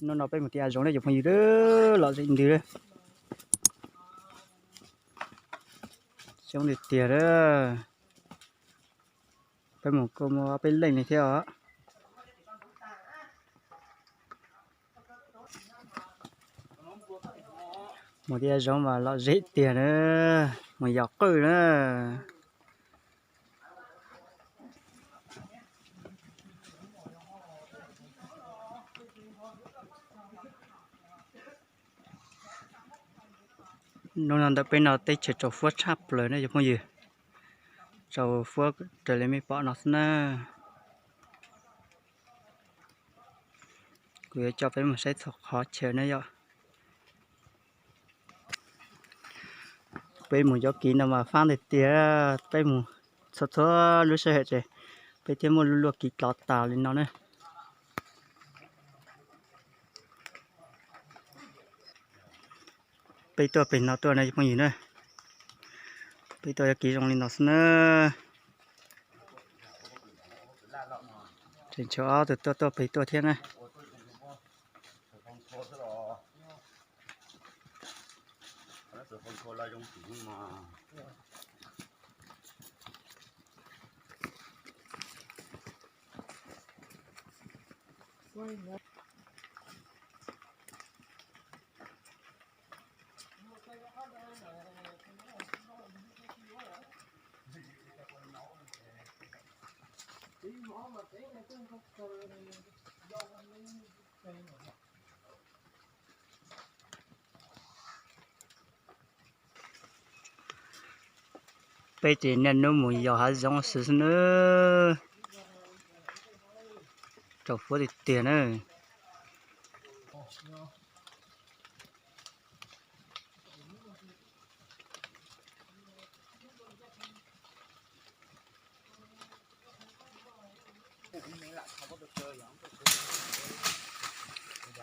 Hnub no peb mus ti hav zoov ne cov phooj ywg, lom zem ntws. Coob tiag tiag a. Peb mus kuj muaj ob peb leej li thiab os. Mus ti hav zoov mas lom zem tiag na, mus yos qwj na. Hnub no ntawm peb no teb chaws tsaus fuab tshaj plaws ne cov phooj ywg. Tsaus fuab raws li mej pom no xwb na. Kuv yuav coj peb mus saib txhua qhov chaw ne yom. Peb mus cov kiv no mas fab tiag tiag, peb mus txhua txhua lub sij hawm ces peb thiaj muaj lub luaj kiv tlov tas li no na. Peb tuaj pem no tuaj na cov phooj ywg na. Peb tuaj cov kiv zoo li no xwb na. Tseem tshuav ob tug tuaj tuaj pem tuaj thiab na. Peb ces niaj hnub mus yos hav zoov xwb xwb na. Tsaus fuab tiag tiag na.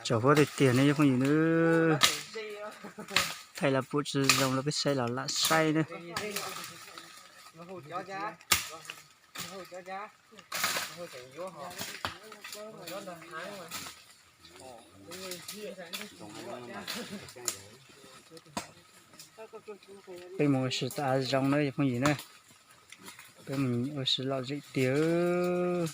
Tsaus fuab tiag tiag ne cov phooj ywg na. Thaij los pum tsis zoo los peb saib los lam saib na. Peb mus ua si tom hav zoov na cov phooj ywg na. Peb mus ua si lom zem tiag.